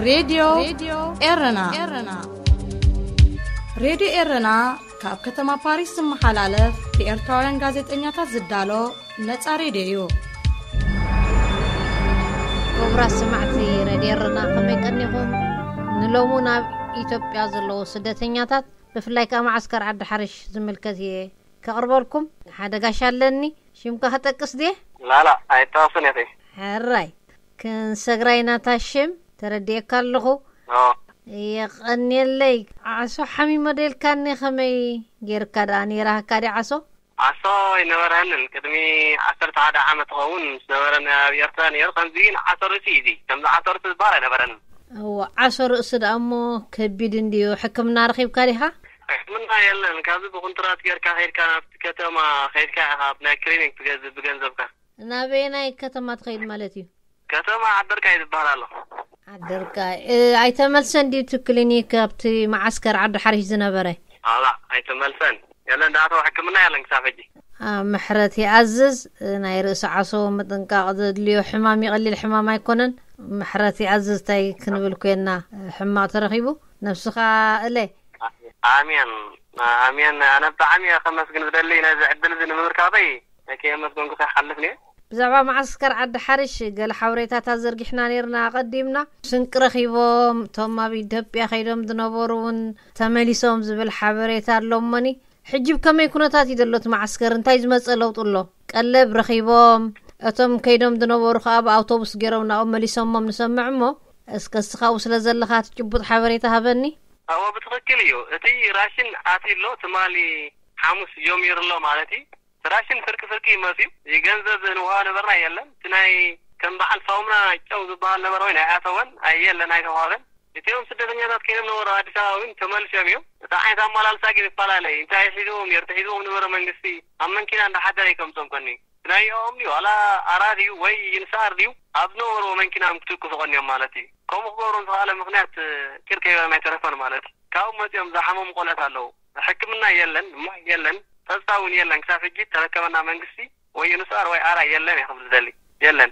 ሬድዮ ኤረና። ሬድዮ ኤረና ካብ ከተማ ፓሪስ ዝመሓላለፍ ብኤርትራውያን ጋዜጠኛታት ዝዳሎ ነጻ ሬድዮ እዩ። ክቡራት ሰማዕቲ ሬድዮ ኤረና፣ ከመይ ቀኒኹም? ንሎሙ ናብ ኢትዮጵያ ዘለዉ ስደተኛታት፣ ብፍላይ ከኣ መዓስከር ዓዲ ሓርሽ ዝምልከት እየ ከቕርበልኩም። ሓደ ጋሻ ኣለኒ። ሽምካ ክጠቅስ ድየ? ላላ፣ ኣይጠቕስን እየ። ሕራይ። ክንሰግራ ኢና እታ ሽም፣ ተረዲኤካ ኣለኹ። ኦ። የቐንየለይ። ዓሶ ሓሚመ ዶ ኢልካኒ፣ ከመይ ጌርካ ደኣ? ነይራህካ ድያ ዓሶ? ዓሶ ኣይነበረንን። ቅድሚ ዓሰርተ ሓደ ዓመት ክኸውን ምስ ነበረ ኣብ ኤርትራ ነይሩ። ከምዚ ግን ዓሶ ርእሲ እዩ እዚ። ከምዚ ዓሶ ርእሲ ዝበሃል ኣይነበረንን። እወ፣ ዓሶ ርእሲ ደኣ እሞ ከቢድ እንድዩ። ሕክምና ረኺብካ ዲኻ? ሕክምና የለን። ካብዚ ብኩንትራት ጌርካ ከይድካ ናብቲ ከተማ ከይድካ ኢኻ ኣብ ናይ ክሊኒክ ብገዝ-፣ ብገንዘብካ። ናበየናይ ከተማ ትኸይድ ማለት እዩ? ከተማ ዓደርቃይ ዝበሃል ኣሎ። ዓደርቃይ። እ፣ ኣይተመልሰን ድዩ እቲ ክሊኒክ ኣብቲ መዓስከር ዓዲ ሓሪሽ ዝነበረ? ኣላ፣ ኣይተመልሰን። የለን፣ ዳኣተው ሕክምና የለን ክሳብ ሕጂ። ኣ፣ ምሕረት ይኣዝዝ። እ፣ ናይ ርእሲ ዓሶ ምጥንቃቕ ዘድልዮ ሕማም እዩ፣ ቀሊል ሕማም ኣይኮነን። ምሕረት ይኣዝዝ፣ እንታይ ክንብል ኮና፣ እ፣ ሕማቕ ተረኺቡ። ነብስኻ እለ። ኣሜን፣ ኣሜን። ኣነ ብጣዕሚ እየ ከመስግን ዝደሊ ነዚ ዕድል እዚ ንምርካበይ። ከየመስገንኩ ከይሓልፍ እየ። ብዛዕባ መዓስከር ዓዲ ሓርሽ ገለ ሓበሬታታት ዘርጊሕና ነይርና ኣቐዲምና። ስንቂ ረኺቦም፣ እቶም ኣብ ኢትዮጵያ ከይዶም ዝነበሩ እውን ተመሊሶም ዝብል ሓበሬታ ኣሎ እሞኒ። ሕጂ ብከመይ ኩነታት እዩ ዘሎ እቲ መዓስከር? እንታይ ዝመጸ ለውጢ ኣሎ? ቀለብ ረኺቦም፣ እቶም ከይዶም ዝነበሩ ከኣ ብኣውቶቡስ ገይሮም ናብኦም መሊሶሞም ንሰምዕ እሞ፣ እስከ እስኻ ኣብኡ ስለ ዘለኻ እቲ ጭቡጥ ሓበሬታ ሃበኒ። እወ፣ ብትኽክል እዩ። እቲ ራሽን ኣትዩ ኣሎ፣ ትማሊ ሓሙስ ጀሚሩ ኣሎ ማለት እዩ። እቲ ራሽን ፍርቂ ፍርቂ እዩ መፅዩ። እዚ ገንዘብ ንውሃ ነበርና የለን። እቲ ናይ ከም በዓል ሳሙና ጨው ዝበሃል ነበረ ወይ ናይ ኣተወን ኣየለን ኣይተዋሃበን። እቲኦም ስደተኛታት ከይዶም ነበሩ ኣዲስ ኣበባ እውን ተመልሶም እዮም። እቲ ዓይነት ኣመላልሳ ግን ይፈላለ እዩ። እንታይ ሒዝዎም ነይሩ? እቲ ሒዝዎም ነበረ መንግስቲ ኣብ መንኪና እንዳሓደረ ይከምፆም ከኒ። ናይኦም ድዩ ዋላ ኣራ ድዩ ወይ ይንሳር ድዩ ኣብ ዝነበርዎ መንኪና እዮም ክትኩሱ ቀንዮም ማለት እዩ። ከምኡ ክገብሩ ዝተኻእለ ምኽንያት ቂር ከይበሎም ኣይተረፈን ማለት እዩ። ካብኡ መፂኦም ዝሓመሙ ቆልዑት ኣለዉ። ሕክምና የለን፣ ማይ የለን፣ ፀጥታ እውን የለን። ክሳብ ሕጂ ተረከበና መንግስቲ ወይ ይንሳር ወይ ኣራ የለን እየ ክብል ዝደሊ። የለን።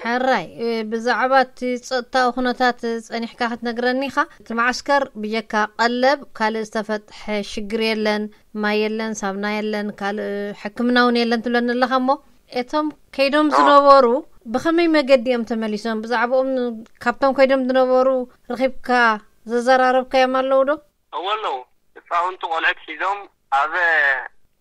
ሕራይ፣ እ፣ ብዛዕባ እቲ ጸጥታዊ ኩነታት ጸኒሕካ ክትነግረኒ ኢኻ። እቲ መዓስከር ብጀካ ቀለብ ካልእ ዝተፈትሐ ሽግር የለን፣ ማይ የለን፣ ሳምና የለን፣ ካልእ ሕክምና እውን የለን ትብለኒ ኣለኻ እሞ፣ እቶም ከይዶም ኦ። ዝነበሩ ብኸመይ መገዲ እዮም ተመሊሶም? ብዛዕባኦም ካብቶም ከይዶም ዝነበሩ ረኺብካ ዘዘራረብካዮም ኣለዉ ዶ? እወ ኣለዉ። ህፃውንቲ ቆልዑት ሒዞም ኣብ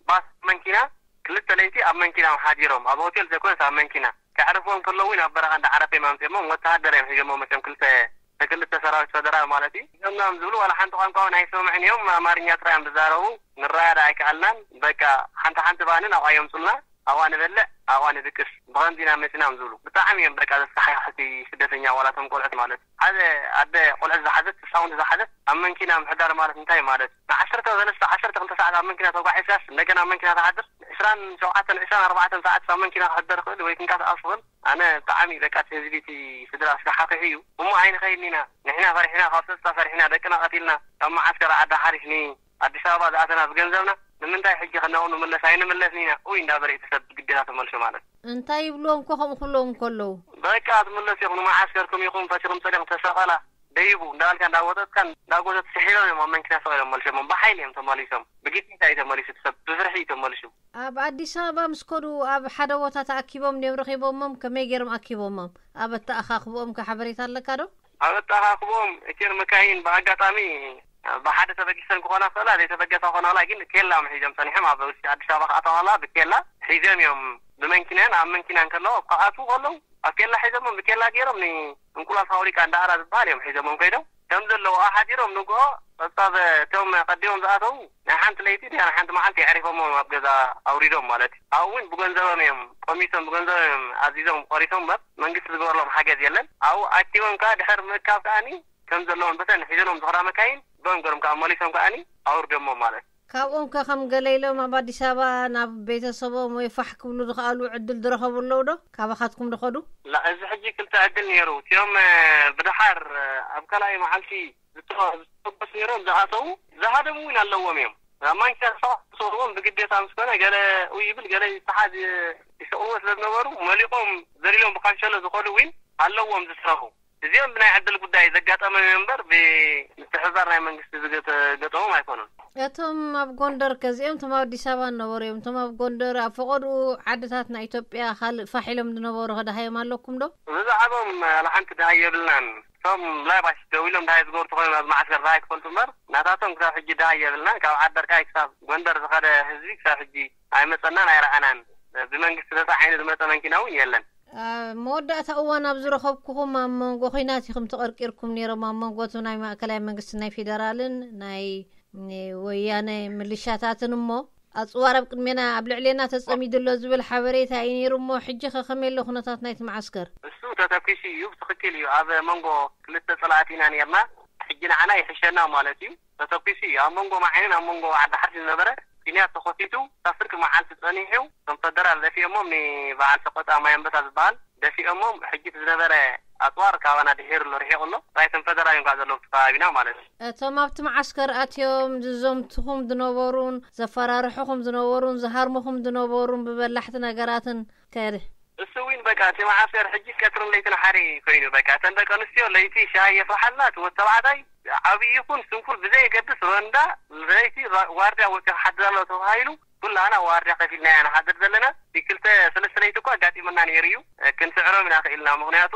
ባስ መንኪና ክልተ ለይቲ ኣብ መንኪና እዮም ሓዲሮም። ኣብ ሆቴል ዘይኮነስ ኣብ መንኪና። ከዕርፍዎም ከለዉ እውን ኣብ በረኻ እንዳዓረፈ እዮም ኣምፅኦሞም። ወተሃደር እዮም ሒዞሞም መቸም ክልተ ክልተ ሰራዊት ፈደራል ማለት እዩ። እዞም እዮም ዝብሉ ዋላ ሓንቲ ቋንቋ እውን ኣይሰምዑን እዮም። ኣማርኛ ጥራይ እዮም ዝዛረቡ። ንረዳዳእ ኣይከኣልናን። በቃ ሓንቲ ሓንቲ ባኒ ናብኣ የምፁልና። ኣብኣ ንበልዕ፣ ኣብኣ ንድቅስ። ብኸምዚ ኢና መፂና እዮም ዝብሉ። ብጣዕሚ እዮም በቃ ዘስካሕክሑ እቲ ስደተኛ ዋላ እቶም ቆልዑት ማለት። ሓደ ኣደ ቆልዑት ዝሓዘት፣ ህፃውንቲ ዝሓዘት ኣብ መንኪና ምሕዳር ማለት እንታይ ማለት? ንዓሰርተ ሰለስተ፣ ዓሰርተ ክልተ ሰዓት ኣብ መንኪና ተጓዒዝካስ እንደገና ኣብ መንኪና ትሓድር? ዕስራን ሸውዓተን፣ ዕስራን ኣርባዕተን ሰዓት ኣብ መንኪና ክሕደር ይኽእል ወይ ክንቀሳቐስ ይኽእል? ኣነ ብጣዕሚ በቃ እቲ ህዝቢ እቲ ስድራ ኣስካሕኪሑ እዩ። እሞ ኣይንኸይድን ኢና። ንሕና ፈሪሕና፣ ካብ ሰስታ ፈሪሕና፣ ደቅና ቀቲልና፣ ካብ መዓስከር ዓዲ ሓሪሽ ንኣዲስ ኣበባ ዝኣተና ብገንዘብና፣ ንምንታይ ሕጂ ከናው ንምለስ? ኣይንምለስን ኢና። ኡይ እንዳበለ እቲ ሰብ ግዴታ ተመልሶ ማለት። እንታይ ይብልዎም እኮ ከምኡ ክብልዎም ከለዉ? በቃ ትምለሱ ኢኹም፣ ንመዓስከርኩም ኢኹም፣ ፈቲኹም ጸሊኹም ተሰቐላ፣ ደይቡ እንዳበልካ እንዳጎተትካ እንዳጎተት ስሒሎም እዮም ኣብ መንኪና ሰቒሎም መልሶሞም። ብሓይሊ እዮም ተመሊሶም። ብግዴታ እዩ ተመሊሱ እቲ ሰብ፣ ብፍርሒ እዩ ተመሊሱ። ኣብ ኣዲስ ኣበባ ምስ ከዱ ኣብ ሓደ ቦታ ተኣኪቦም ድዮም ረኺቦሞም? ከመይ ገይሮም ኣኪቦሞም? ኣብ ኣተኣኻኽብኦም ከ ሓበሬታ ኣለካ ዶ? ኣብ ኣተኣኻኽብኦም እተን መካይን ብኣጋጣሚ ብሓደ ተበጊሰን ክኾና ክኽእላ፣ ዘይተበገሳ ክኾና ክኽእላ፣ ግን ኬላ እዮም ሒዞም ጸኒሖም። ኣብ ውሽጢ ኣዲስ ኣበባ ክኣተዋ ከለዋ ብኬላ ሒዞም እዮም። ብመንኪናን ኣብ መንኪናን ከለዉ፣ ክኣትዉ ከለዉ ኣብ ኬላ ሒዞሞም፣ ብኬላ ገይሮም ንእንቁላል ፋብሪካ እንዳ ኣራ ዝበሃል እዮም ሒዞሞም ከይዶም። ከም ዘለዉ ኣሓዲሮም ንግሆ ጸብጻብ እቶም ቀዲሞም ዝኣተዉ ናይ ሓንቲ ለይቲ ድያ ናይ ሓንቲ መዓልቲ የዕሪፎሞም ኣብ ገዛ ኣውሪዶም ማለት እዩ። ኣብኡ እውን ብገንዘቦም እዮም ቆሚሶም፣ ብገንዘቦም እዮም ኣዚዞም ቆሪሶም እምበር መንግስቲ ዝገበረሎም ሓገዝ የለን። ኣብኡ ኣኪቦም ከኣ ድሕሪ ምእካብ ከኣኒ ከም ዘለዎም በተን ሒዘሎም ዝኸዳ መካይን ብኦም ገሮም ከኣ መሊሶም ከኣኒ ኣውርዶሞም ማለት እዩ። ካብኦም ከ ከም ገለ ኢሎም ኣብ ኣዲስ ኣበባ ናብ ቤተሰቦም ወይ ፋሕ ክብሉ ዝኸኣሉ ዕድል ዝረኸቡ ኣለዉ ዶ? ካባኻትኩም ዝኸዱ? ላ፣ እዚ ሕጂ ክልተ ዕድል ነይሩ። እቲኦም፣ እ፣ ብድሓር፣ እ፣ ኣብ ካልኣይ መዓልቲ ዝተወ-፣ ዝተወገሱ ነይሮም ዝኣተዉ፣ ዝሃደሙ እውን ኣለዎም እዮም። ኣብ ማንኪያ ተሰዋስዎም ብግዴታ ምስ ኮነ፣ ገለ ኡ ይብል፣ ገለ ይሰሓዝ፣ ይ-፣ ይስቕልዎ ስለ ዝነበሩ፣ መሊቖም ዘሊሎም ብካንሸሎ ዝኸዱ እውን ኣለዎም ዝስረፉ። እዚኦም ብናይ ዕድል ጉዳይ ዘጋጠመ እምበር ብምትሕብባር ናይ መንግስቲ ዝገጠሞም ኣይኮኑን። እቶም ኣብ ጎንደር ከዚኦም እቶም ኣብ ኣዲስ ኣበባ ነበሩ እዮም። እቶም ኣብ ጎንደር ኣብ ፈቐድኡ ዓድታት ናይ ኢትዮጵያ ካልእ ፋሕ ኢሎም ዝነበሩ ከደሃዮም ኣለኩም ዶ? ብዛዕባኦም ኣላ ሓንቲ ደሃይ የብልናን። እቶም ላይባሽ ደው ኢሎም ደሃይ ዝገብሩ ተኾይኖም ኣብዚ መዓስከር ደሃይ ክፈልጡ እምበር ናታቶም ክሳብ ሕጂ ደሃይ የብልናን። ካብ ዓደርቃይ ክሳብ ጎንደር ዝኸደ ህዝቢ ክሳብ ሕጂ ኣይመጸናን ኣይረኣናን። ብመንግስቲ ነጻ ዓይኒ ዝመጸ መንኪና እውን የለን። ኣብ መወዳእታ እዋን ኣብ ዝረኸብኩኹም ኣብ መንጎ ኹናት ኢኹም ተቐርቂርኩም ነይሮም፣ ኣብ መንጎ እቲ ናይ ማእከላይ መንግስቲ ናይ ፌደራልን ናይ ወያነ ምልሻታትን እሞ ኣጽዋር ኣብ ቅድሜና ኣብ ልዕሌና ተጸሚዱ ኣሎ ዝብል ሓበሬታ እዩ ነይሩ እሞ ሕጂ ከ ከመይ ኣሎ ኩነታት ናይቲ መዓስከር? እሱ ተተኪሱ እዩ፣ ብትኽክል እዩ። ኣብ መንጎ ክልተ ጸላእቲ ኢና ነርና። ሕጂ ንዓና ይሕሸና ማለት እዩ። ተተኪሱ እዩ። ኣብ መንጎ መዓይንን ኣብ መንጎ ዓዲ ሓርሲ ዝነበረ ኪንያት ተኸፊቱ ካብ ፍርቂ መዓልቲ ጸኒሑ፣ ከም ፈደራል ደፊኦሞም ንበዓል ሰቆጣ ማይ ኣንበሳ ዝበሃል ደፊኦሞም። ሕጂ እቲ ዝነበረ ኣጽዋር ካባና ድሒሩ ኣሎ፣ ርሒቑ ኣሎ። ጥራይ እቶም ፈደራል እዮም ከኣ ዘለዉ ኣብቲ ከባቢና ማለት እዩ። እቶም ኣብቲ መዓስከር ኣትዮም ዝዘምትኹም ዝነበሩን ዘፈራርሑኹም ዝነበሩን ዝሃርሙኹም ዝነበሩን ብበላሕቲ ነገራትን ከ? እሱ እውን በቃ እቲ መዓስከር ሕጂ ቀትርን ለይትን ሓደ ኮይኑ በቃ እተን ደቂ ኣንስትዮ ለይቲ ሻሂ የፍርሓልና፣ እቲ ወዲ ተባዕታይ ዓብዪ ይኹን ስንኩል ብዘየገድስ ሮንዳ ለይቲ ዋርድያ ወፂኡ ክሓድር ኣሎ ተባሂሉ ኩላና ዋርድያ ከፊልና ኢና ንሓድር ዘለና። እቲ ክልተ ሰለስተ ለይቲ እኳ ኣጋጢሙና ነይሩ እዩ። ክንስዕሮም ኢና ክኢልና፣ ምኽንያቱ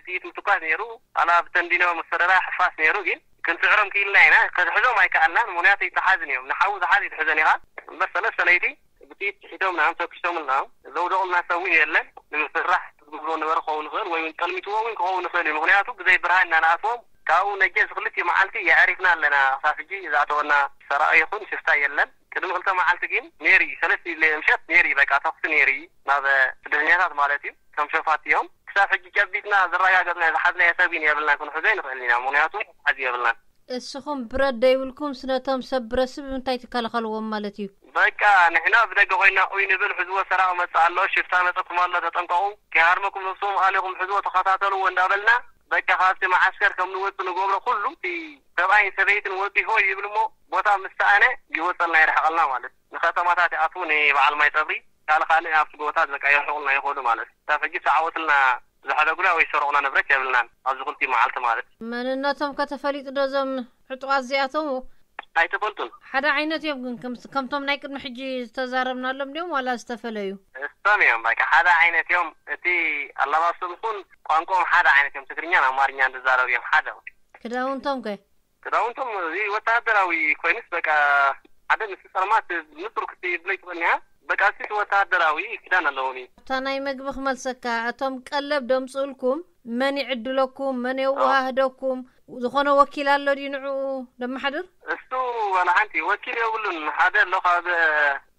ጥይት ምትኳስ ነይሩ፣ ኣላ ብተንዲኖ መፈረራ ሕፋስ ነይሩ፣ ግን ክንስዕሮም ክኢልና ኢና። ክትሕዞም ኣይከኣልናን፣ ምኽንያቱ ይተሓዝን እዮም። ንሓዊ ዝሓዝ ይትሕዘን ኢኻ እምበር ሰለስተ ለይቲ ብጥይት ስሒቶምና እዮም፣ ተኩሶምልና እዮም። ዘውደቑልና ሰብ እውን የለን። ንምፍራሕ ዝገብርዎ ነበረ ክኸውን ይኽእል ወይ እውን ጠልሚትዎ እውን ክኸውን ይኽእል እዩ። ምኽንያቱ ብዘይ ብርሃን ኢና ንኣትዎም። ካብኡ ነጀ እዚ ክልቲኡ መዓልቲ የዕሪፍና ኣለና። ክሳብ ሕጂ ዝኣተወና ሰራቒ ይኹን ሽፍታ የለን። ቅድሚ ክልተ መዓልቲ ግን ነይሩ እዩ። ሰለስተ ኢለ ምሸት ነይሩ እዩ። በቃ ተኹሲ ነይሩ እዩ። ናብ ስደተኛታት ማለት እዩ። ከም ሸፋት እዮም። ክሳብ ሕጂ ጨቢጥና ዘረጋገጽናዮ ዝሓዝናዮ ሰብ እውን የብልናን። ክንሕዞ ኣይንኽእልን ኢና። ምኽንያቱ ሓዚ የብልናን። እስኹም ብረት ደይብልኩም ስነቶም ሰብ ብረት ብምንታይ ትከላኸልዎም ማለት እዩ? በቃ ንሕና ብደገ ኮይና ኡይ ንብል፣ ሕዝዎ ሰራቕ መጽእ ኣሎ፣ ሽፍታ መጸኩም ኣሎ፣ ተጠንቀቑ፣ ከይሃርመኩም ነብስኹም ኣሊኹም ሕዝዎ ተኸታተልዎ እንዳበልና በቃ ካብቲ መዓስከር ከም ንወጽእ ንገብሮ ኩሉ እቲ ሰብኣይን ሰበይትን ወጺ ሆይ ይብል እሞ ቦታ ምስ ሰኣነ ይወጸልና ይርሕቐልና ማለት እዩ። ንከተማታት ይኣትዉ፣ ንበዓል ማይ ጸብሪ ካልእ ካልእ ኣብቲ ጎቦታት በቃ ይርሕቑልና ይኸዱ ማለት እዩ። ክሳብ ሕጂ ተዓወትልና ዝሕደጉና ወይ ዝሰረቑና ንብረት የብልናን። ኣብዚ ክልቲኡ መዓልቲ ማለት እዩ። መንነቶም ከተፈሊጡ ዶ እዞም ዕጡቓት እዚኣቶም? ኣይተፈልጡን። ሓደ ዓይነት እዮም ግን ከምስ-፣ ከምቶም ናይ ቅድሚ ሕጂ ዝተዛረብናሎም ድዮም ዋላ ዝተፈለዩ? እሶም እዮም በቃ ሓደ ዓይነት እዮም። እቲ ኣላባብሶም ይኹን ቋንቋኦም ሓደ ዓይነት እዮም። ትግርኛን ኣማርኛን ዝዛረቡ እዮም ሓደ። ክዳውንቶም ከ? ክዳውንቶም እዚ ወተሃደራዊ ኮይኑስ በቃ ሓደ ምስ ጸልማት ንጹር ክትብለይ ትኽእል ኢኻ። በቃ እቲ ወተሃደራዊ ክዳን ኣለዎም እዩ። ኣብታ ናይ መግቢ ክመልሰካ፣ እቶም ቀለብ ደምጽኡልኩም መን ይዕድለኩም፣ መን የወሃህደኩም፣ ዝኾነ ወኪል ኣሎ ድዩ ንዕኡ ደመሓድር? እሱ ዋላ ሓንቲ ወኪል የብሉን። ሓደ ኣሎ ካብ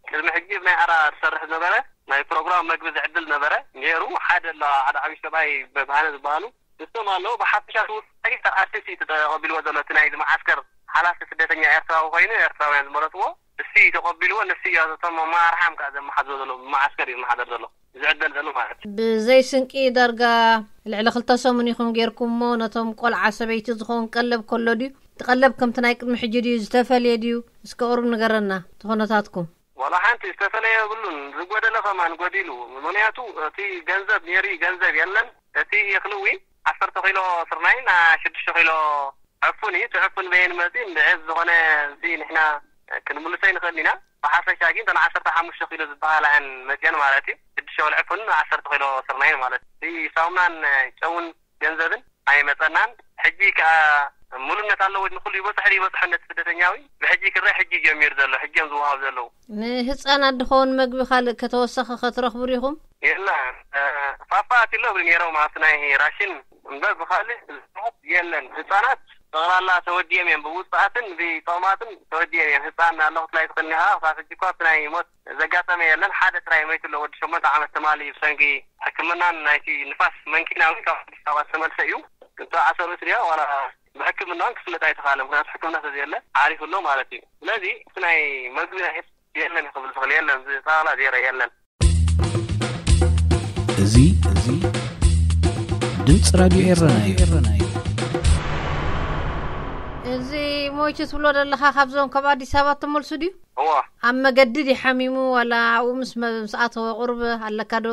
ቅድሚ ሕጂ ብናይ ኣራ ዝሰርሕ ዝነበረ ናይ ፕሮግራም መግቢ ዝዕድል ነበረ ነይሩ። ሓደ ኣሎ ሓደ ዓብዪ ሰብኣይ በብሃነ ዝበሃሉ እሶም ኣለዉ። ብሓፈሻ እቲ ውሳኔ ካብ ኣርቲስት እዩ ተቐቢልዎ ዘሎ። እቲ ናይዚ መዓስከር ሓላፊ ስደተኛ ኤርትራዊ ኮይኑ ኤርትራውያን ዝመረፅዎ እሱ እዩ ተቐቢልዎ። ንሱ እዩ እቶም ኣመራርሓም ከዓ ዘመሓድሮ ዘሎ። ብመዓስከር እዩ ዝመሓደር ዘሎ፣ ዝዕደል ዘሎ ማለት እዩ። ብዘይ ስንቂ ዳርጋ ልዕሊ ክልተ ሰሙን ኢኹም ጌርኩምሞ። ነቶም ቆልዓ ሰበይቲ ዝኸውን ቀለብ ከሎ ድዩ? እቲ ቀለብ ከምቲ ናይ ቅድሚ ሕጂ ድዩ? ዝተፈልየ ድዩ? እስከ ቁሩብ ንገረና እቲ ኩነታትኩም። ዋላ ሓንቲ ዝተፈለየ የብሉን። ዝጎደለ ከማን ጎዲሉ። ምኽንያቱ እቲ ገንዘብ ነይሩ ገንዘብ የለን። እቲ እኽሊ እውን ዓሰርተ ኪሎ ስርናይን አ፣ ሽዱሽተ ኪሎ ዕፉን እዩ። እቲ ዕፉን በየን መፂኡ? እንድዒ ዝኾነ እዚ ንሕና ክንምልሶ ኣይንኽእልን ኢና። ብሓፈሻ ግን እተን ዓሰርተ ሓሙሽተ ኪሎ ዝበሃላ እየን መፂአን ማለት እዩ። ሽዱሽተ ኪሎ ዕፉንን ዓሰርተ ኪሎ ስርናይን ማለት እዩ። እቲ ሳሙናን ጨውን ገንዘብን ኣይመጸናን። ሕጂ ከኣ ሙሉነት ኣለዎ፣ ንኹሉ ይበጽሖ ይበጽሖ ነቲ ስደተኛዊ። ብሕጂ ክረአ ሕጂ ጀሚሩ ዘሎ፣ ሕጂ እዮም ዝወሃብ ዘለዉ። ንህጻናት ድኸውን መግቢ ካልእ ከተወሰኸ ከትረኽቡ ዲኹም? የላ፣ እ፣ ፋፋ ኣትሎ ብሊ ነይሮም ኣብቲ ናይ ራሽን እምበር ብኻልእ የለን። ህጻናት ጠቕላላ ተወዲኦም እዮም፣ ብውጽኣትን ብጸማትን ተወዲኦም እዮም። ህጻን ኣለኹ ትላይ ትኽእልኒ ኢኻ፣ ክሳብ ሕጂ እኳ ኣብቲ ናይ ሞት ዘጋጠመ የለን። ሓደ ጥራይ ሞይቱ ኣሎ፣ ወዲ ሸሞንተ ዓመት ትማሊ ብሰንኪ ሕክምናን ናይቲ ንፋስ መንኪና እውን ካብ ኣዲስ ኣበባ ዝተመልሰ እዩ። እንተ ዓሰሩ ስሪያ ዋላ ብሕክምና እውን ክፍለጥ ኣይተኻእለ፣ ምኽንያቱ ሕክምና ስለዘየለ ዓሪፉ ኣሎ ማለት እዩ። ስለዚ እቲ ናይ መግቢ ናይ የለን ክብል ዝኽእል የለን፣ ጠቕላላ ዜሮ የለን። እዚ፣ እዚ ድምፂ ራድዮ ኤረና እዩ። እዚ ሞይቱ ትብሎ ዘለኻ ካብዞም ካብ ኣዲስ ኣበባ እተመልሱ ድዩ? እዎ። ኣብ መገዲ ድዩ ሓሚሙ ዋላ ኣብኡ ምስ መ-፣ ምስ ኣተወ ቁሩብ ኣለካ ዶ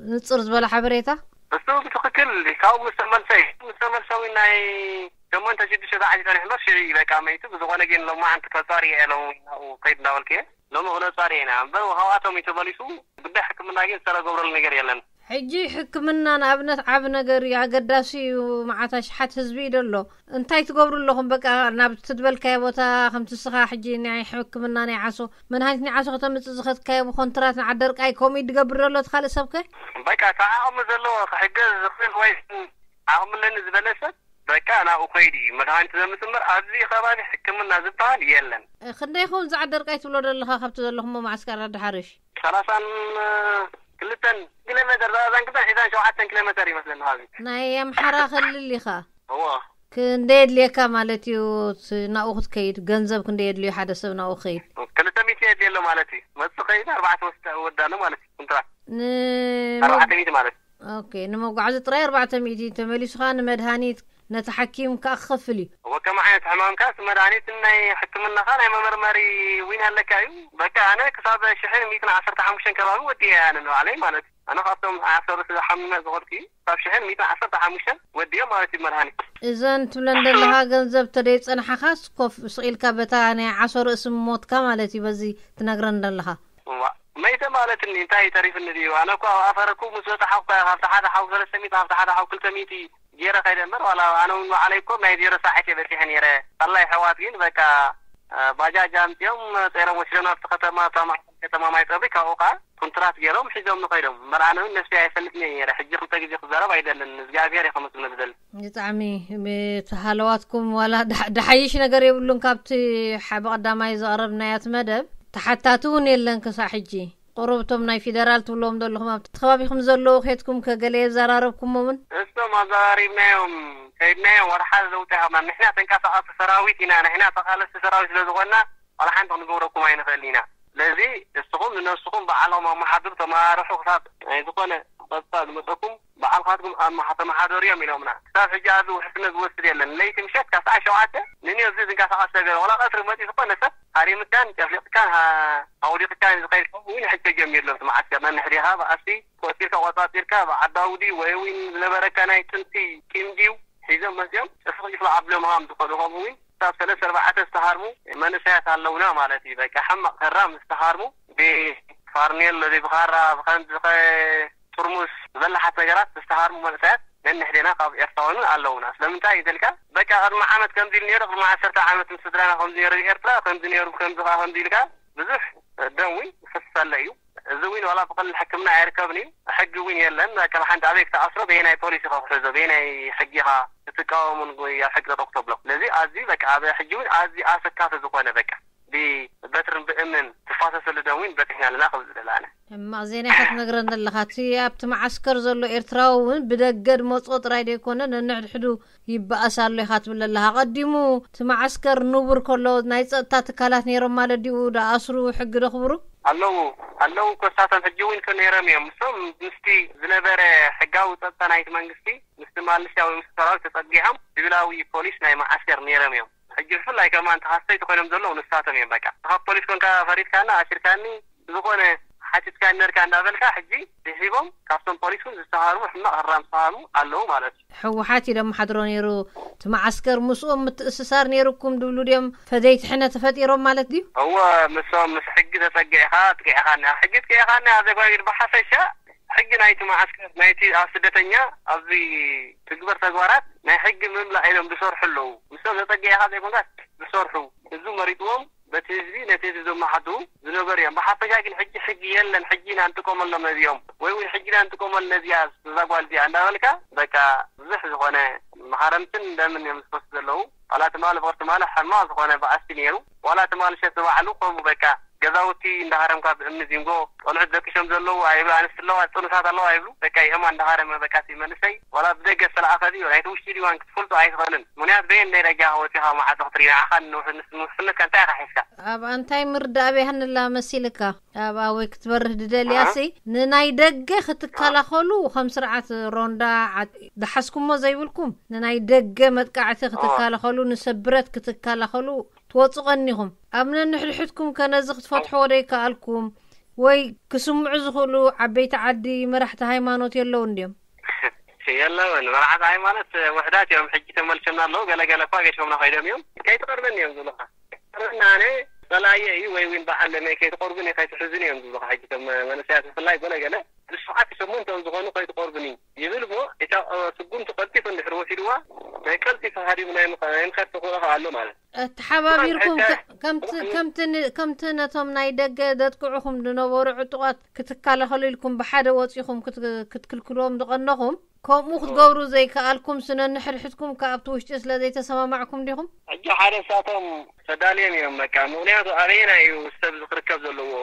ንፅር ዝበለ ሓበሬታ? እሱ ብትኽክል ካብኡ ምስ ተመልሰ እዩ። ምስ ተመልሰ እውን ናይ ሸሞንተ ሽዱሽተ ሰዓት እዩ ጸኒሑ እምበር ሽዑ እዩ በቃ መይቱ። ብዝኾነ ግን ሎማዓንቲ ከጻሪ እየ ኢሎም ናብኡ ከይድ እንዳበልኩ እየ። ሎሚ ክነጻሪ ኢና እምበር ካብኣቶም እዩ ተመሊሱ። ጉዳይ ሕክምና ግን ዝተገብረሉ ነገር የለን። ሕጂ ሕክምና ንኣብነት ዓቢ ነገር እዩ፣ ኣገዳሲ እዩ። መዓት ኣሽሓት ህዝቢ እዩ ደሎ። እንታይ ትገብሩ ኣለኹም? በቃ ናብ ትድበልካዮ ቦታ ከምቲ ስኻ ሕጂ ናይ ሕክምና ናይ ዓሶ መድሃኒት ናይ ዓሶ ከተምጽእ ዝኸድካዮ ብኮንትራት ንዓደርቃይ ከምኡ እዩ ድገብር ደሎ እቲ ካልእ ሰብከ? በቃ እቲ ዓቕሚ ዘለዎ ክሕገዝ ዝኽእል ወይ ዓቕሚ ኣለኒ ዝበለ ሰብ በቃ ናብኡ ከይዱ እዩ መድሃኒት ዘምጽእ እምበር ኣብዚ ከባቢ ሕክምና ዝበሃል የለን። ክንደይ ይኸውን ዝዓደርቃይ ትብሎ ዘለኻ ካብቲ ዘለኹሞ ማዕስከር ኣድሓርሽ? ሰላሳን ክልተን ኪሎ ሜተር፣ ሰላሳን ክልተን ሒዛን ሸውዓተን ኪሎ ሜተር ይመስለኒ ካብዚ። ናይ ኣምሓራ ክልል ኢኻ? እዎ። ክንደይ የድልየካ ማለት እዩ? ት-፣ ናብኡ ክትከይድ ገንዘብ ክንደይ የድልዮ ሓደ ሰብ ናብኡ ክኸይድ? ክልተ ሚእቲ የድልየሎ ማለት እዩ። መጽእ ከይድ ኣርባዕተ ወስዳ-፣ ወዳነ ማለት እዩ። ኩንትራት ን-፣ ኣርባዕተ ሚእቲ ማለት እዩ። ኦኬ፣ ንመጓዓዚ ጥራይ ኣርባዕተ ሚእቲ፣ ተመሊሱ ኸኣ ንመድሃኒት ነቲ ሓኪም ከኣ ክኸፍል እዩ። እወ፣ ከም ዓይነት ሕማምካ እቲ መድሃኒትን ናይ ሕክምናኻ ናይ መመርመሪ ዊን ኣለካ እዩ። በቃ ኣነ ክሳብ ሽሕን ሚእትን ዓሰርተ ሓሙሽተን ከባቢ ወዲየ ኣነ ንባዕለይ ማለት እዩ። ኣነ ካብቶም ዓሰርተ ዝሓምመ ዝኸድኩ እዩ። ካብ ሽሕን ሚእትን ዓሰርተ ሓሙሽተን ወዲዮ ማለት እዩ መድሃኒት። እዘን ትብለን ዘለኻ ገንዘብ ተደይ ጸንሓኻስ ኮፍ ስቕ ኢልካ በታ ናይ ዓሶ ርእሲ ሞትካ ማለት እዩ በዚ ትነግረን ዘለኻ? እዋ፣ መይተ ማለት እኒ እንታይ ተሪፍኒ ድዩ? ኣነ እኮ ኣብ ኣፈር እኮ ምስ በጻሕኩ እኮ እየ ካብቲ ሓደ ሓው ሰለስተ ሚእቲ፣ ካብቲ ሓደ ሓው ክልተ ሚእቲ ገይረ ከይደ እምበር፣ ዋላ ኣነ እውን ባዕለይ እኮ ናይ ዜሮ ሰዓት እየ በጺሐ ነይረ። ሳላይ ኣሕዋት ግን በቃ፣ እ፣ ባጃጅ ኣምጺኦም ጸይሮም ወሲዶም ናብቲ ከተማ፣ ኣብታ ማእከል ከተማ ማይ ጸብሪ፣ ካብኡ ከኣ ኩንትራት ገይሮም ሒዞምኒ ከይዶም። እምበር ኣነ እውን ነብሰይ ኣይፈልጥን እየ ነይረ። ሕጂ ክልተ ግዜ ክዛረብ ኣይደልን። እግዚኣብሔር እዩ ከመስግኖ ዝደሊ። ብጣዕሚ፣ እቲ ሃለዋትኩም ዋላ ድሕ-፣ ድሓይሽ ነገር የብሉን ካብቲ ሓ-፣ ብቐዳማይ ዘቕረብናዮ እቲ መደብ። ተሓታቲ እውን የለን ክሳዕ ሕጂ። ቁሩብ እቶም ናይ ፊደራል ትብልዎም ዘለኹም ኣብቲ ከባቢኹም ዘለዉ ኬድኩም ከ ገለ የዘራረብኩሞምን? እሶም ኣዘራሪብናዮም፣ ከይድናዮም፣ ዋላ ሓደ ለውጢ ኣይሃብናን። ንሕና ተንቀሳቐስቲ ሰራዊት ኢና፣ ንሕና ተቓለስቲ ሰራዊት ስለ ዝኾንና፣ ዋላ ሓንቲ ክንገብረኩም ኣይንኽእልን ኢና። ስለዚ፣ እስኹም ንነብስኹም ባዕልኹም ኣመሓድሩ፣ ተመራርሑ፣ ክሳብ ናይ ዝኾነ ጸጥታ ዝመጸኩም፣ ባዕልኻትኩም ኣመሓ-፣ ተመሓደሩ እዮም ኢሎምና። ክሳብ ሕጂ ኣብዚ ውሕስነት ዝወስድ የለን። ለይቲ ምሸት ካብ ሰዓት ሸውዓተ ንንዮት ዝንቀሳቐስ ሰብ የለን። ዋላ ቀትሪ መጺኡ ዝኾነ ሰብ ሃሪምካን ጨፍሊቕካን ሃ-፣ ኣውዲቕካን ዝኸይድ ከምኡ እውን ሕጂ ተጀሚሩ ኣሎ። እቲ መዓስከር ነንሕድኻ ብኣስቲ ቆጺርካ፣ ቆጻጺርካ፣ ብዓዲ ኣውዲ ወይ እውን ዝነበረካ ናይ ጥንቲ ቂም ድዩ ሒዞም መጺኦም ጭፍልቕ ጭፍልቕ ኣቢሎም ሃም ዝኾኑ፣ ከምኡ እውን ክሳብ ሰለስተ ኣርባዕተ ዝተሃርሙ መንእሰያት ኣለውና ማለት እዩ። በቃ ሕማቕ ህራም ዝተሃርሙ ብፋርኔሎ፣ ብኻራ፣ ብኸምዚ ኸ-፣ ጥርሙስ ዝበላሓት ነገራት ዝተሃርሙ መንእሰያት ነንሕዴና ካብ ኤርትራውያን ኣለውና። ስለምንታይ እንተልካ፣ በቃ ቅድሚ ዓመት ከምዚ ኢሉ ነይሩ፣ ቅድሚ ዓሰርተ ዓመት ምስ ስድራና ከምዚ ነይሩ፣ ኤርትራ ከምዚ ነይሩ፣ ከምዚ ኸዓ ከምዚ ኢልካ ብዙሕ ደም እውን ይፈስስ ኣሎ እዩ። እዚ እውን ዋላ ብቐሊል ሕክምና ኣይርከብን እዩ። ሕጊ እውን የለን። ከም ሓንቲ ኣበይ ክትኣስሮ፣ በየናይ ፖሊስ ኢኻ ክትሕዞ፣ በየናይ ሕጊ ኢኻ ክትቃወሙን ወይ ኣብ ሕጊ ጠጠው ክትብሎ። ስለዚ ኣዝዩ በቃ ኣብ ሕጂ እውን ኣዝዩ ኣሰካፊ ዝኾነ በቃ ብበትርን ብእምንን ትፋሰሰሉ ደም እውን በፂሕና ኣለና ክብል ዝደሊ ኣነ። ሕማቕ ዜና ኢኻ ትነግረኒ ኣለኻ። እቲ ኣብቲ መዓስከር ዘሎ ኤርትራዊ እውን ብደገ ድመፅኦ ጥራይ ዘይኮነ ነንሕድሕዱ ይበኣስ ኣሎ ኢኻ ትብል ኣለኻ። ኣቐዲሙ እቲ መዓስከር ንቡር ከሎ ናይ ጸጥታ ትካላት ነይሮም ማለት ድዩ? ደኣስሩ፣ ሕጊ ደኽብሩ? ኣለዉ፣ ኣለዉ እኮ እሳቶም ሕጂ እውን እኮ ነይሮም እዮም። እሶም ምስቲ ዝነበረ ሕጋዊ ጸጥታ ናይቲ መንግስቲ፣ ምስቲ ማልሻ ወይ ምስቲ ሰራዊት ተጸጊዖም ሲቪላዊ ፖሊስ ናይ መዓስከር ነይሮም እዮም። ሕጂ ብፍላይ ከማን ተኻሰይቲ ኮይኖም ዘለዉ ንሳቶም እዮም። በቃ ካብ ፖሊስ ኮንካ ፈሪድካና፣ ኣሲርካኒ፣ ዝኾነ ሓቲትካ ነርካ እንዳበልካ ሕጂ ድሒቦም ካብቶም ፖሊስ እውን ዝተሃርሙ ሕማቕ ህራም ዝተሃርሙ ኣለዉ ማለት እዩ። ህወሓት እዩ ደመሓድሮ ነይሩ። እቲ መዓስከር ምስኦም ምትእስሳር ነይሩኩም ድብሉ ድዮም? ፈደይቲ ሕነ ተፈጢሮም ማለት ድዩ? እወ፣ ምስኦም ምስ ሕጊ ተጸጊዕካ፣ ጥቂዕካኒ፣ ኣብ ሕጊ ጥቂዕካኒ፣ ኣብ ዘጓጊድ ብሓፈሻ ሕጊ ናይቲ መዓስከር፣ ናይቲ ኣብ ስደተኛ ኣብዚ ትግበር ተግባራት ናይ ሕጊ ምምላእ ኢሎም ዝሰርሑ ኣለዉ። ምስኦም ተጸጊዕካ ዘይኮንካ ዝሰርሑ፣ ህዝቢ መሪጥዎም በቲ ህዝቢ ነቲ ህዝቢ ዘመሓድሩ ዝነበሩ እዮም። ብሓፈሻ ግን ሕጂ ሕጊ የለን፣ ሕጂ ኢና ንጥቀመሎም ነዚኦም፣ ወይ እውን ሕጂ ኢና ንጥቀመሉ ነዚኣ፣ እዛ ጓል እዚኣ እንዳበልካ፣ በቃ ብዙሕ ዝኾነ መሃረምትን ደምን እዮም ዝፈሱ ዘለዉ። ዋላ ትማሊ ፍቕርቲ ማለ ሕማቕ ዝኾነ በኣስቲ ነይሩ። ዋላ ትማሊ ሸት ባዕሉ ከምኡ በቃ ገዛውቲ እንዳሃረምካ ብእምኒ ዚንጎ ቆልዑት ደቂሶም ዘለዉ ኣይብሉ፣ ኣንስቲ ኣለዋ፣ ጥኑሳት ኣለዋ ኣይብሉ። በቃ ይእማ እንዳሃረመ በቃ እቲ መንእሰይ ዋላ ብደገ ዝተለኣኸ ድዩ ናይቲ ውሽጢ ድዩ ዋን ክትፈልጦ ኣይትኽእልን። ምኽንያት በየን ናይ ደጃ ወፂኻ መዓልቲ ክትርኢ ንዓኻ ንውሕ-፣ ንስ-፣ ንውሕስነትካ እንታይ ኢኻ ሒዝካ? ኣብ ኣንታይ ምርዳእ ቤሃንላ መሲልካ? ኣብ ኣወይ ክትበርህ ድደልያ ኣሃ። ሲ ንናይ ደገ ክትከላኸሉ ከም ስርዓት ሮንዳ ዓድ-፣ ደሓስኩሞ ዘይብልኩም ንናይ ደገ መጥቃዕቲ ክትከላኸሉ፣ ንሰብረት ክትከላኸሉ ትወፁ ቀኒኹም። ኣብ ነንሕድሕድኩም ከ ነዚ ክትፈትሕዎ ዶ ይከኣልኩም? ወይ ክስምዑ ዝኽእሉ ዓበይቲ ዓዲ፣ መራሕቲ ሃይማኖት የለውን ድዮም? የለውን። መርዓት ሃይማኖት ውሕዳት እዮም። ሕጂ ተመልሰና ኣለዉ። ገለ ገለ እኳ ገዲፎምና ከይዶም እዮም። ከይትቐርበኒ እዮም ዝብሉኻ። ቀርበና፣ ኣነ ጸላየ እዩ ወይ እውን በዓል ለመ ከይትቐርቡን ከይትሕዙን እዮም ዝብሉኻ። ሕጂ እቶም መንእሰያት ብፍላይ ገለ ገለ ብሽፍዓት ሸሞንተ እዮም ዝኾኑ ከይትቐርቡኒ ይብል እሞ፣ እታ ስጉምቲ ቀልጢፉ እንድሕር ወሲድዋ፣ ናይ ቀልጢፉ ሃዲሙ ናይ ምኸ-፣ ናይ ምኸድ ተኽእሎ ከኣ ኣሎ ማለት። ተሓባቢርኩም ብቐንዱ ከ-፣ ከምቲ፣ ከምቲ ን-፣ ከምቲ ነቶም ናይ ደገ ዘጥቅዑኹም ዝነበሩ ዕጡቓት ክትከላኸሉ ኢልኩም ብሓደ ወጺኹም ክት-፣ ክትክልክልዎም ዝቐነኹም፣ ከምኡ ክትገብሩ ዘይከኣልኩም፣ ስነ ንሕድሕድኩም ከ ኣብቲ ውሽጢ ስለ ዘይተሰማማዕኩም ዲኹም? ሕጂ ሓደ ሳቶም ተዳልዮም እዮም በቃ። ምኽንያቱ ኣበየናይ እዩ ሰብ ክርከብ ዘለዎ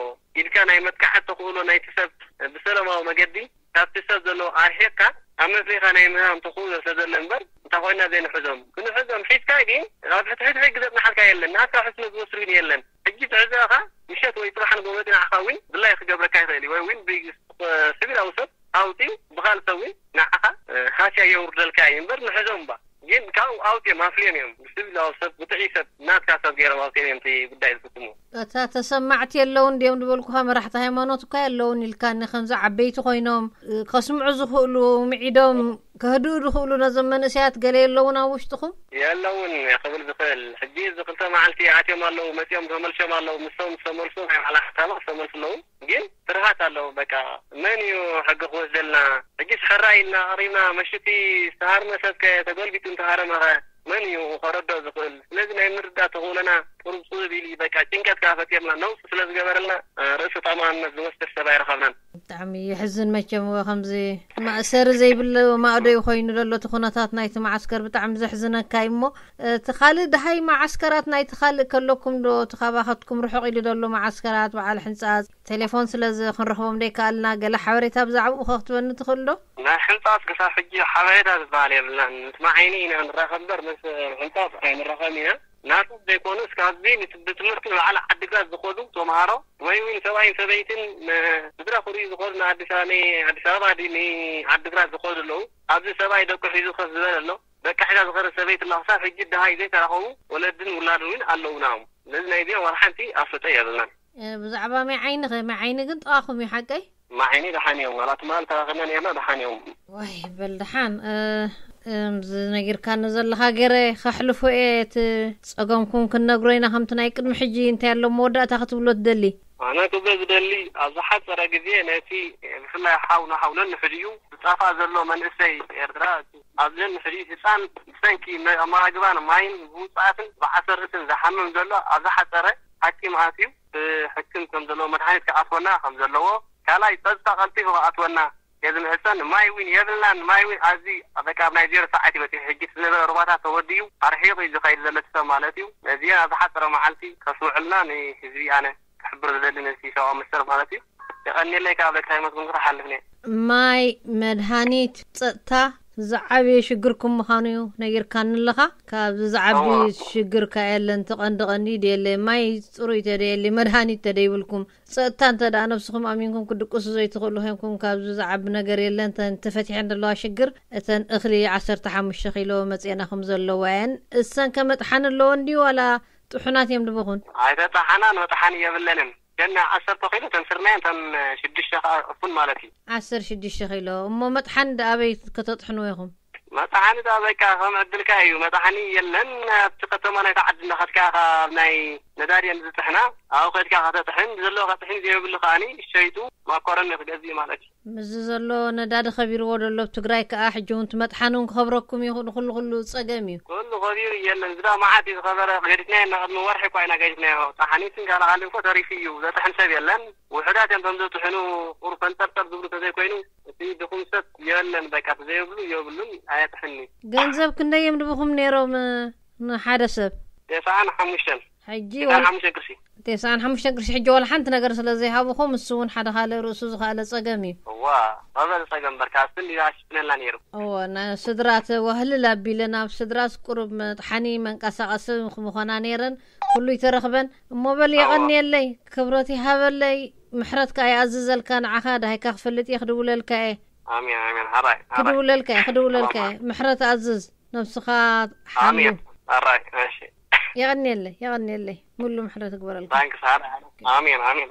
ኢልካ ናይ መጥቃዕቲ ተኽእሎ ናይቲ ሰብ ብሰላማዊ መገዲ ካብቲ ሰብ ዘለዎ ኣርሒቕካ ኣብ መፍሪኻ ናይ ምህራም ተኽእሎ ስለ ዘሎ እምበር፣ እንተ ኮይና ዘይንሕዞም። ክንሕዞም ሒዝካ ግን ኣብ ሕድሕድ ሕጊ ዘጽንሓልካ የለን። ናትካ ሕስነ ዝወስድ ግን የለን። ሕጂ ትሕዘኻ ምሸት ወይ ጽባሕ ንግሆ መጺኡ ንዓኻ እውን ድላይ ክገብረካ ይኽእል እዩ። ወይ እውን ብ-፣ ስቪላዊ ሰብ ኣውጺኡ ብኻልእ ሰብ እውን ንዓኻ፣ እ፣ ሃስያ የውርደልካ እዩ እምበር ንሕዞም እባ። ግን ካብኡ ኣውጺኦም ኣፍልዮም እዮም። ብስቪላዊ ሰብ፣ ብጥዑይ ሰብ፣ ናትካ ሰብ ገይሮም ኣውጺኦም እዮም እቲ ጉዳይ ዝፍጽሙ። እታ ተሰማዕቲ የለውን ድዮም ዝበልኩኻ መራሕቲ ሃይማኖት እኳ የለውን ኢልካኒ። ከምዚ ዓበይቲ ኮይኖም፣ እ፣ ከስምዑ ዝኽእሉ፣ ምዒዶም ከህድኡ ዝኽእሉ ነዞም መንእሰያት ገለ የለውን ኣብ ውሽጥኹም? የለውን ክብል ዝኽእል። ሕጂ እዚ ክልተ መዓልቲ ኣትዮም ኣለዉ፣ መጺኦም ተመልሶም ኣለዉ። ምስቶም ዝተመልሱ ናይ ባዕላ ከተማ ዝተመልሱ ኣለዉ። ግን ፍርሃት ኣለዉ። በቃ መን እዩ ሕጊ ክወስደልና? ሕጂስ ሕራይ ኢልና ኣቕሪብና፣ መሽቲ ዝተሃርመ ሰብከ ተገልቢጡ እንተሃረመኸ መን እዩ ከረድኦ ዝኽእል? ስለዚ ናይ ምርዳእ ተኽእሎና ቁሩብ ጽብብ ኢሉ፣ በቃ ጭንቀት ከኣ ፈጢርና፣ ነውጺ ስለ ዝገበረልና፣ እ፣ ርእሰ ተኣማንነት ዝወስድ ሰብ ኣይረኸብናን። ብጣዕሚ የሕዝን መቸም፣ እወ፣ ከምዚ መእሰሪ ዘይብሉ ማእዶ እዩ ኮይኑ ዘሎ እቲ ኩነታት ናይቲ መዓስከር። ብጣዕሚ ዘሕዝነካ እዩ። እሞ እቲ ካልእ ደሃይ መዓስከራት ናይቲ ካልእ ከለኩም ዶ፣ እቲ ካባኸትኩም ርሑቕ ኢሉ ዘሎ መዓስከራት በዓል ሕንጻጽ ቴሌፎን ስለ ዝ-፣ ክንረኽቦም ዘይከኣልና፣ ገለ ሓበሬታ ብዛዕባኡ ከ ክትበኒ ትኽእል ዶ? ናይ ሕንጻጽ ክሳብ ሕጂ ሓበሬታ ዝበሃል የብልናን። ምስ መዓይኒ ኢና ንራኸብ እምበር ምስ ሕንጻጽ ኣይንራኸብን ኢና። ናቶም ዘይኮኑስ ካብዚ ንት-፣ ብትምህርቲ ንበዓል ዓዲግራት ዝኸዱ ተምሃሮ ወይ እውን ሰብኣይን ሰበይትን ንስድራ ክርእዩ ዝኸዱ ንኣዲስ ኣበባ፣ ንኣዲስ ኣበባ ድዩ ንዓዲግራት ዝኸዱ ኣለዉ። ኣብዚ ሰብኣይ ደቁ ሒዙ ከፍ ዝበለ ኣሎ። ደቃ ሒዛ ዝኸደት ሰበይቲ ኣላ። ክሳብ ሕጂ ደሃይ ዘይተራኸቡ ወለድን ውላድን እውን ኣለዉና እዮም። ስለዚ ናይዚኦም ዋላ ሓንቲ ኣፍልጦ የብልናን። እ፣ ብዛዕባ ማይ ዓይኒ ኸ? ማይ ዓይኒ ግን ጥቓኹም እዩ፣ ሓቀይ? ማይ ዓይኒ ደሓን እዮም። ዋላ ትማሊ ተራኺብና ነርና፣ ደሓን እዮም። ዋይ፣ በል ደሓን። እ፣ እምዚ ነጊርካኒ ዘለኻ ገይረ ከሕልፎ እየ። እቲ ጸገምኩም ክንነግሮ ኢና፣ ከምቲ ናይ ቅድሚ ሕጂ እንታይ ኣሎ መወዳእታ ክትብሎ ትደሊ? ኣነ ክብሎ ዝደሊ፣ ኣብ ዝሓጸረ ግዜ ነቲ ብፍላይ ሓው ንሓው ነንሕድኡ ዝጻፋ ዘሎ መንእሰይ ኤርትራ፣ እቲ ኣብዚ ነንሕድኡ ህጻን ብሰንኪ መ-፣ ኣመጋግባን ማይን ብውጽኣትን ብዓሰርትን ዝሓምም ዘሎ ኣብ ዝሓጸረ ሓኪም ኣትዩ ብሕክም ከም ዘለዎ፣ መድሃኒት ክኣትወና ከም ዘለዎ፣ ካልኣይ ጸጥታ ቀልጢፉ ክኣትወና እየ ዝምሕጸን። ማይ እውን የብልናን። ማይ እውን ኣብዚ በቃ ኣብ ናይ ዜሮ ሰዓት እዩ በጺሑ። ሕጂ እቲ ዝነበረ ሩባታት ተወዲኡ ኣርሒቑ እዩ ዝኸይድ ዘሎ እቲ ሰብ ማለት እዩ። ነዚአን ኣብ ዝሓጸረ መዓልቲ ከስምዑልና ንህዝቢ ኣነ ክሕብር ዝደሊ ነቲ ሰብኣዊ መሰረት ማለት እዩ። የቐንየለይ ካብ ለካይ መስጉን ክሓልፍ ነየ። ማይ፣ መድሃኒት፣ ጸጥታ ዝዓበየ ሽግርኩም ምዃኑ እዩ ነጊርካኒ ኣለኻ። ካብዚ ዝዓቢ እዋ። ሽግር ከ የለን። እቲ ቀንዲ ቀንዲ ደየለ ማይ ጽሩይ ተደየለ፣ መድሃኒት ተደይብልኩም፣ ጸጥታ እንተ ደኣ ነብስኹም ኣሚንኩም ክድቅሱ ዘይትኽእሉ ኮይንኩም፣ ካብዚ ዝዓቢ ነገር የለን። እተን ተፈቲሐን ዘለዋ ሽግር፣ እተን እኽሊ ዓሰርተ ሓሙሽተ ኪሎ መጽኤናኹም ዘለዋ እየን። እሰን ከ መጥሓኒ ኣለወን ድዩ ዋላ ጥሑናት እዮም ድበኹን? ኣይተጣሓናን፣ መጥሓኒ የብለንን። ገና ዓሰርተ ኪሎ ተን ስርናየን ተን ሽዱሽተ ከኣ ዕፉን ማለት እዩ። ዓሰርተ ሽዱሽተ ኪሎ። እሞ መጥሓኒ ደኣ ኣበይ ከተጥሕንዎ ኢኹም? መጥሓኒ ደኣ በቃ ከም ዕድልካ እዩ። መጥሓኒ የለን። ኣብቲ ከተማ ናይቲ ዓዲ እንዳኸድካ ኢኻ ኣብ ናይ ነዳዲ እየን ዝጥሕና። ኣብኡ ከድካ ከተጥሕን፣ ዘለዎ ከጥሕን፣ ዘይብሉ ከኣኒ ሸይጡ ማኮረኒ ክገዝእ ማለት እዩ። ምስዚ ዘሎ ነዳዲ ከቢርዎ ዘሎ ኣብ ትግራይ ከኣ ሕጂ እውን እቲ መጥሓኒ እውን ክኸብረኩም እዩ። ንኹሉ ኩሉ ጸገም እዩ። ኩሉ ከቢሩ የለን። ዝዳ መዓት እዩ ዝኸበረ። ገዲፍናዮ እና ቅድሚ ወርሒ እኳ ኢና ገዲፍናዮ። ጠሓኒትን ካልእ ካልእ እኮ ተሪፉ እዩ። ዘጥሕን ሰብ የለን። ውሑዳት እዮም ከም ዘጥሕኑ፣ ቁሩብ ፈንጠርጠር ዝብሉ ተዘይኮይኑ፣ እቲ ድኹም ሰብ የለን። በቃ፣ ተዘይብሉ የብሉን፣ ኣየጥሕኒ። ገንዘብ ክንደይ እዮም ድብኹም ነይሮም ንሓደ ሰብ? ተስዓን ሓሙሽተን። ሕጂ ተስዓን ሓሙሽተን ቅርሺ። ተስዓን ሓሙሽተን ቅርሺ። ሕጂ ዋላ ሓንቲ ነገር ስለ ዘይሃብኹም፣ እሱ እውን ሓደ ካልእ ርእሱ ዝኸኣለ ጸገም እዩ። እዋ፣ መበል ጸገም በርካ፣ እሱ እንዲ ኣሽፍነልና ነይሩ። እወ፣ ና-፣ ስድራ ተዋህልል ኣቢለ ናብ ስድራስ ቁሩብ መጥሓኒ መንቀሳቐሲ ምኾና ነይረን፣ ኩሉ ይተረኽበን። እሞ በል እወ። የቐንየለይ፣ ክብረት ይሃበለይ፣ ምሕረት ከኣ ይኣዝዘልካ ንዓኻ፣ ደሃይካ ክፈልጥ እየ፣ ክድውለልካ እየ። ኣሜን፣ ኣሜን። ሃራይ፣ ሃራይ። ክድውለልካ እየ፣ ክድውለልካ እየ። ኣሜን። ምሕረት ኣዝዝ፣ ነብስኻ ሓሉ። ኣሜን። ሃራይ፣ እሺ። የቐንየለይ፣ የቐንየለይ። ሙሉ ምሕረት ይግበረልካ። ታንክስ፣ ሃራይ። ኣሜን፣ ኣሜን።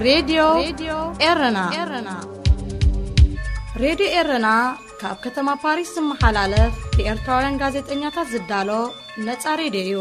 ሬድዮ ኤረና። ሬድዮ ኤረና ካብ ከተማ ፓሪስ ዝመሓላለፍ ብኤርትራውያን ጋዜጠኛታት ዝዳሎ ነጻ ሬድዮ እዩ።